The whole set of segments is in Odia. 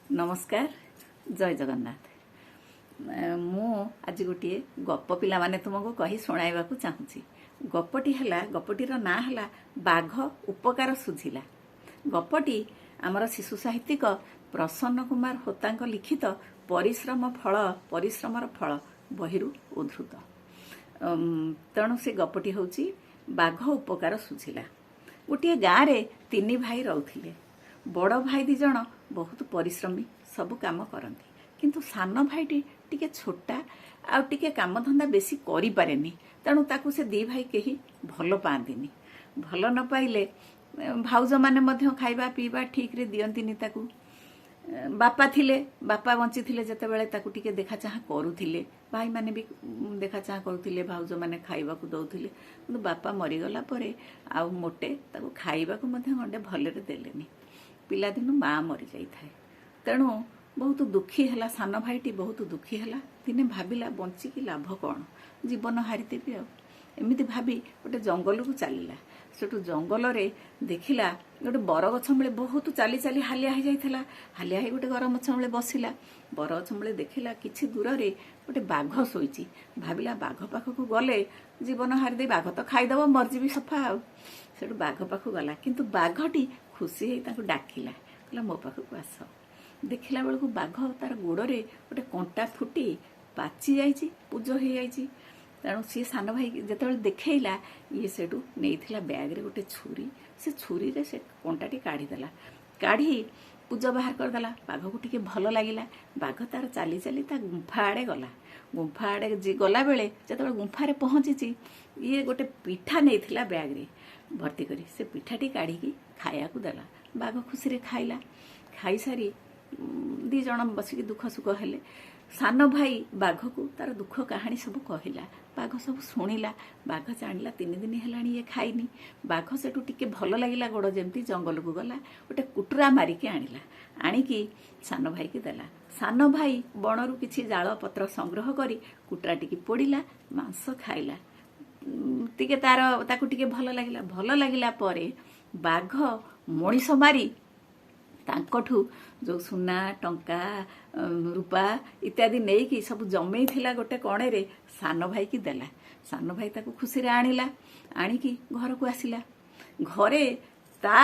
ନମସ୍କାର, ଜୟ ଜଗନ୍ନାଥ। ମୁଁ ଆଜି ଗୋଟିଏ ଗପ ପିଲାମାନେ ତୁମକୁ କହି ଶୁଣାଇବାକୁ ଚାହୁଁଛି। ଗପଟି ହେଲା, ଗପଟିର ନାଁ ହେଲା ବାଘ ଉପକାର ସୁଝିଲା। ଗପଟି ଆମର ଶିଶୁ ସାହିତ୍ୟିକ ପ୍ରସନ୍ନ କୁମାର ହୋତାଙ୍କ ଲିଖିତ ପରିଶ୍ରମ ଫଳ ପରିଶ୍ରମର ଫଳ ବହିରୁ ଉଦ୍ଧୃତ। ତେଣୁ ସେ ଗପଟି ହେଉଛି ବାଘ ଉପକାର ସୁଝିଲା। ଗୋଟିଏ ଗାଁରେ ତିନି ଭାଇ ରହୁଥିଲେ। ବଡ଼ ଭାଇ ଦି ଜଣ ବହୁତ ପରିଶ୍ରମୀ, ସବୁ କାମ କରନ୍ତି। କିନ୍ତୁ ସାନ ଭାଇଟି ଟିକେ ଛୋଟା ଆଉ ଟିକେ କାମଧନ୍ଦା ବେଶୀ କରିପାରେନି। ତେଣୁ ତାକୁ ସେ ଦି ଭାଇ କେହି ଭଲ ପାଆନ୍ତିନି। ଭଲ ନ ପାଇଲେ ଭାଉଜମାନେ ମଧ୍ୟ ଖାଇବା ପିଇବା ଠିକରେ ଦିଅନ୍ତିନି ତାକୁ। ବାପା ଥିଲେ, ବାପା ବଞ୍ଚିଥିଲେ ଯେତେବେଳେ ତାକୁ ଟିକେ ଦେଖା ଚାହାଁ କରୁଥିଲେ, ଭାଇମାନେ ବି ଦେଖା ଚାହାଁ କରୁଥିଲେ, ଭାଉଜମାନେ ଖାଇବାକୁ ଦଉଥିଲେ। କିନ୍ତୁ ବାପା ମରିଗଲା ପରେ ଆଉ ମୋଟେ ତାକୁ ଖାଇବାକୁ ମଧ୍ୟ ଗଣ୍ଡେ ଭଲରେ ଦେଲେନି। ପିଲାଦିନୁ ମା ମରିଯାଇଥାଏ। ତେଣୁ ବହୁତ ଦୁଃଖୀ ହେଲା ସାନ ଭାଇଟି, ବହୁତ ଦୁଃଖୀ ହେଲା। ଦିନେ ଭାବିଲା, ବଞ୍ଚିକି ଲାଭ କ'ଣ, ଜୀବନ ହାରିଦେବି ଆଉ। ଏମିତି ଭାବି ଗୋଟେ ଜଙ୍ଗଲକୁ ଚାଲିଲା। ସେଠୁ ଜଙ୍ଗଲରେ ଦେଖିଲା ଗୋଟେ ବରଗଛ ମୂଳେ, ବହୁତ ଚାଲି ଚାଲି ହାଲିଆ ହେଇଯାଇଥିଲା। ହାଲିଆ ହେଇ ଗୋଟେ ଗଛ ମୂଳେ ବସିଲା। ବରଗଛ ମୂଳେ ଦେଖିଲା କିଛି ଦୂରରେ ଗୋଟେ ବାଘ ଶୋଇଛି। ଭାବିଲା, ବାଘ ପାଖକୁ ଗଲେ ଜୀବନ ହାରିଦେଇ ବାଘ ତ ଖାଇଦବ, ମରିଯିବି ସଫା ଆଉ। ସେଠୁ ବାଘ ପାଖକୁ ଗଲା। କିନ୍ତୁ ବାଘଟି ଖୁସି ହେଇ ତାକୁ ଡାକିଲା, କହିଲା, ମୋ ପାଖକୁ ଆସ। ଦେଖିଲା ବେଳକୁ ବାଘ ତାର ଗୋଡ଼ରେ ଗୋଟେ କଣ୍ଟା ଫୁଟି ପାଚି ଯାଇଛି, ପୂଜ ହେଇଯାଇଛି। ତେଣୁ ସିଏ ସାନ ଭାଇ ଯେତେବେଳେ ଦେଖେଇଲା, ଇଏ ସେଠୁ ନେଇଥିଲା ବ୍ୟାଗରେ ଗୋଟେ ଛୁରୀ। ସେ ଛୁରୀରେ ସେ କଣ୍ଟାଟି କାଢ଼ିଦେଲା। କାଢ଼ି ପୂଜ ବାହାର କରିଦେଲା। ବାଘକୁ ଟିକେ ଭଲ ଲାଗିଲା। ବାଘ ତାର ଚାଲି ଚାଲି ତା ଗୁମ୍ଫା ଆଡ଼େ ଗଲା। ଗୁମ୍ଫା ଆଡ଼େ ଗଲାବେଳେ ଯେତେବେଳେ ଗୁମ୍ଫାରେ ପହଞ୍ଚିଛି, ଇଏ ଗୋଟେ ପିଠା ନେଇଥିଲା ବ୍ୟାଗରେ ଭର୍ତ୍ତି କରି। ସେ ପିଠାଟି କାଢ଼ିକି ଖାଇବାକୁ ଦେଲା। ବାଘ ଖୁସିରେ ଖାଇଲା। ଖାଇସାରି ଦି ଜଣ ବସିକି ଦୁଃଖ ସୁଖ ହେଲେ। ସାନ ଭାଇ ବାଘକୁ ତାର ଦୁଃଖ କାହାଣୀ ସବୁ କହିଲା। ବାଘ ସବୁ ଶୁଣିଲା। ବାଘ ଜାଣିଲା 3 ଦିନ ହେଲାଣି ଇଏ ଖାଇନି। ବାଘ ସେଠୁ ଟିକେ ଭଲ ଲାଗିଲା ଗୋଡ଼ ଯେମିତି, ଜଙ୍ଗଲକୁ ଗଲା, ଗୋଟେ କୁଟୁରା ମାରିକି ଆଣିଲା। ଆଣିକି ସାନ ଭାଇକି ଦେଲା। ସାନ ଭାଇ ବଣରୁ କିଛି ଜାଳ ପତ୍ର ସଂଗ୍ରହ କରି କୁଟୁରା ଟିକେ ପୋଡ଼ିଲା, ମାଂସ ଖାଇଲା। ଟିକେ ତାର ତାକୁ ଟିକେ ଭଲ ଲାଗିଲା। ଭଲ ଲାଗିଲା ପରେ ବାଘ ମଣିଷ ମାରି ତାଙ୍କଠୁ ଯୋଉ ସୁନା, ଟଙ୍କା, ରୂପା ଇତ୍ୟାଦି ନେଇକି ସବୁ ଜମେଇଥିଲା ଗୋଟେ କଣରେ, ସାନ ଭାଇକି ଦେଲା। ସାନ ଭାଇ ତାକୁ ଖୁସିରେ ଆଣିଲା। ଆଣିକି ଘରକୁ ଆସିଲା। ଘରେ ତା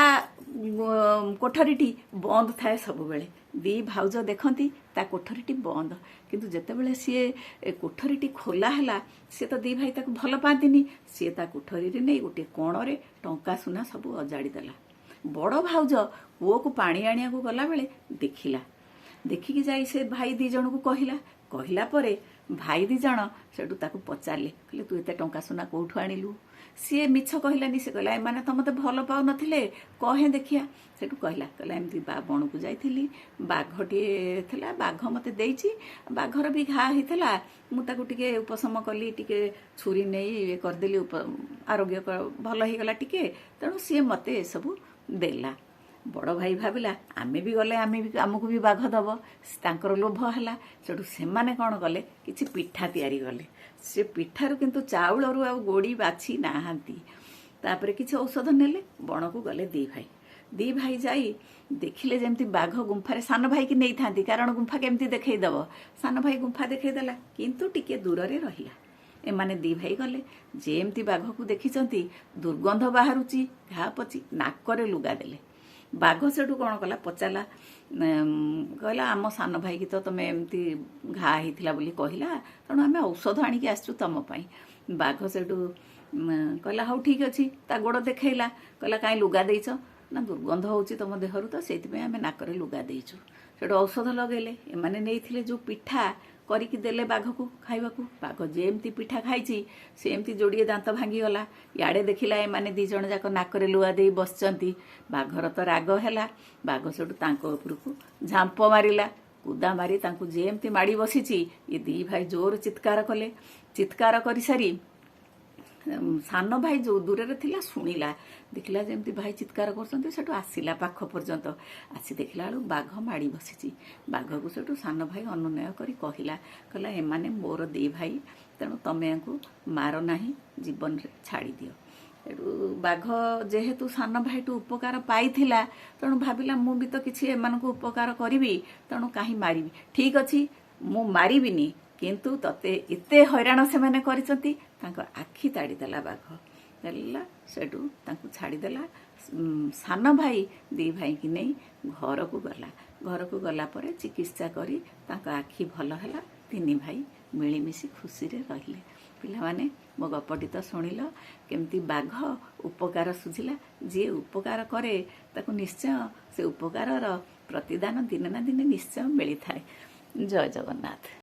କୋଠରୀଟି ବନ୍ଦ ଥାଏ ସବୁବେଳେ। ଦି ଭାଉଜ ଦେଖନ୍ତି ତା କୋଠରୀଟି ବନ୍ଦ। କିନ୍ତୁ ଯେତେବେଳେ ସିଏ କୋଠରୀଟି ଖୋଲା ହେଲା, ସିଏ ତ ଦି ଭାଇ ତାକୁ ଭଲ ପାଆନ୍ତିନି, ସିଏ ତା କୋଠରୀରେ ନେଇ ଗୋଟିଏ କଣରେ ଟଙ୍କା ସୁନା ସବୁ ଅଜାଡ଼ି ଦେଲା। ବଡ଼ ଭାଉଜ କୂଅକୁ ପାଣି ଆଣିବାକୁ ଗଲାବେଳେ ଦେଖିଲା। ଦେଖିକି ଯାଇ ସେ ଭାଇ ଦି ଜଣକୁ କହିଲା। କହିଲା ପରେ ଭାଇ ଦି ଜଣ ସେଠୁ ତାକୁ ପଚାରିଲେ, କହିଲେ, ତୁ ଏତେ ଟଙ୍କା ସୁନା କୋଉଠୁ ଆଣିଲୁ? ସିଏ ମିଛ କହିଲାନି। ସେ କହିଲା, ଏମାନେ ତ ମତେ ଭଲ ପାଉନଥିଲେ, କହେ ଦେଖିଆ। ସେଠୁ କହିଲା, କହିଲା, ଏମିତି ବଣକୁ ଯାଇଥିଲି, ବାଘଟିଏ ଥିଲା, ବାଘ ମତେ ଦେଇଛି। ବାଘର ବି ଘା ହେଇଥିଲା, ମୁଁ ତାକୁ ଟିକେ ଉପଶମ କଲି, ଟିକେ ଛୁରୀ ନେଇ ଇଏ କରିଦେଲି, ଆରୋଗ୍ୟ ଭଲ ହେଇଗଲା ଟିକେ। ତେଣୁ ସିଏ ମତେ ଏସବୁ ଦେଲା। ବଡ଼ ଭାଇ ଭାବିଲା, ଆମେ ବି ଗଲେ ଆମେ ବି ଆମକୁ ବି ବାଘ ଦବ। ତାଙ୍କର ଲୋଭ ହେଲା। ସେଠୁ ସେମାନେ କ'ଣ କଲେ? କିଛି ପିଠା ତିଆରି କଲେ। ସେ ପିଠାରୁ କିନ୍ତୁ ଚାଉଳରୁ ଆଉ ଗୋଡ଼ି ବାଛି ନାହାନ୍ତି। ତାପରେ କିଛି ଔଷଧ ନେଲେ, ବଣକୁ ଗଲେ ଦି ଭାଇ। ଦି ଭାଇ ଯାଇ ଦେଖିଲେ ଯେମିତି ବାଘ ଗୁମ୍ଫାରେ ସାନ ଭାଇକି ନେଇଥାନ୍ତି, କାରଣ ଗୁମ୍ଫା କେମିତି ଦେଖେଇଦବ। ସାନ ଭାଇ ଗୁମ୍ଫା ଦେଖେଇଦେଲା, କିନ୍ତୁ ଟିକେ ଦୂରରେ ରହିଲା। ଏମାନେ ଦି ଭାଇ ଗଲେ। ଯେମିତି ବାଘକୁ ଦେଖିଛନ୍ତି, ଦୁର୍ଗନ୍ଧ ବାହାରୁଛି, ଘା ପଚି, ନାକରେ ଲୁଗା ଦେଲେ। ବାଘ ସେଠୁ କ'ଣ କଲା? ପଚାରିଲା, କହିଲା, ଆମ ସାନ ଭାଇକି ତ ତମେ ଏମିତି ଘା ହେଇଥିଲା ବୋଲି କହିଲା, ତେଣୁ ଆମେ ଔଷଧ ଆଣିକି ଆସିଛୁ ତମ ପାଇଁ। ବାଘ ସେଠୁ କହିଲା, ହଉ ଠିକ ଅଛି। ତା ଗୋଡ଼ ଦେଖେଇଲା। କହିଲା, କାହିଁ ଲୁଗା ଦେଇଛ? ନା, ଦୁର୍ଗନ୍ଧ ହେଉଛି ତମ ଦେହରୁ ତ, ସେଇଥିପାଇଁ ଆମେ ନାକରେ ଲୁଗା ଦେଇଛୁ। ସେଠୁ ଔଷଧ ଲଗେଇଲେ। ଏମାନେ ନେଇଥିଲେ ଯୋଉ ପିଠା କରିକି ଦେଲେ ବାଘକୁ ଖାଇବାକୁ। ବାଘ ଯେମିତି ପିଠା ଖାଇଛି, ସେମିତି ଯୋଡ଼ିଏ ଦାନ୍ତ ଭାଙ୍ଗିଗଲା। ଇଆଡ଼େ ଦେଖିଲା ଏମାନେ ଦି ଜଣ ଯାକ ନାକରେ ଲୁଗା ଦେଇ ବସିଛନ୍ତି। ବାଘର ତ ରାଗ ହେଲା। ବାଘ ସେଠୁ ତାଙ୍କ ଉପରକୁ ଝାମ୍ପ ମାରିଲା। କୁଦା ମାରି ତାଙ୍କୁ ଯେମିତି ମାଡ଼ି ବସିଛି, ଏ ଦି ଭାଇ ଜୋର ଚିତ୍କାର କଲେ। ଚିତ୍କାର କରିସାରି ସାନ ଭାଇ ଯୋଉ ଦୂରରେ ଥିଲା ଶୁଣିଲା। ଦେଖିଲା ଯେମିତି ଭାଇ ଚିତ୍କାର କରୁଛନ୍ତି, ସେଠୁ ଆସିଲା। ପାଖ ପର୍ଯ୍ୟନ୍ତ ଆସି ଦେଖିଲା ବେଳକୁ ବାଘ ମାଡ଼ି ବସିଛି ବାଘକୁ। ସେଠୁ ସାନ ଭାଇ ଅନୁନୟ କରି କହିଲା, କହିଲା, ଏମାନେ ମୋର ଦି ଭାଇ, ତେଣୁ ତମେ ୟାଙ୍କୁ ମାର ନାହିଁ, ଜୀବନରେ ଛାଡ଼ିଦିଅ। ଏଠୁ ବାଘ ଯେହେତୁ ସାନ ଭାଇଠୁ ଉପକାର ପାଇଥିଲା, ତେଣୁ ଭାବିଲା ମୁଁ ବି ତ କିଛି ଏମାନଙ୍କୁ ଉପକାର କରିବି, ତେଣୁ କାହିଁ ମାରିବି? ଠିକ୍ ଅଛି, ମୁଁ ମାରିବିନି, କିନ୍ତୁ ତତେ ଏତେ ହଇରାଣ ସେମାନେ କରିଛନ୍ତି। ତାଙ୍କ ଆଖି ତାଡ଼ିଦେଲା ବାଘ ଦେଲା। ସେଠୁ ତାଙ୍କୁ ଛାଡ଼ିଦେଲା। ସାନ ଭାଇ ଦି ଭାଇକି ନେଇ ଘରକୁ ଗଲା। ଘରକୁ ଗଲା ପରେ ଚିକିତ୍ସା କରି ତାଙ୍କ ଆଖି ଭଲ ହେଲା। ତିନି ଭାଇ ମିଳିମିଶି ଖୁସିରେ ରହିଲେ। ପିଲାମାନେ, ମୋ ଗପଟି ତ ଶୁଣିଲ, କେମିତି ବାଘ ଉପକାର ସୁଝିଲା। ଯିଏ ଉପକାର କରେ, ତାକୁ ନିଶ୍ଚୟ ସେ ଉପକାରର ପ୍ରତିଦାନ ଦିନେ ନା ଦିନେ ନିଶ୍ଚୟ ମିଳିଥାଏ। ଜୟ ଜଗନ୍ନାଥ।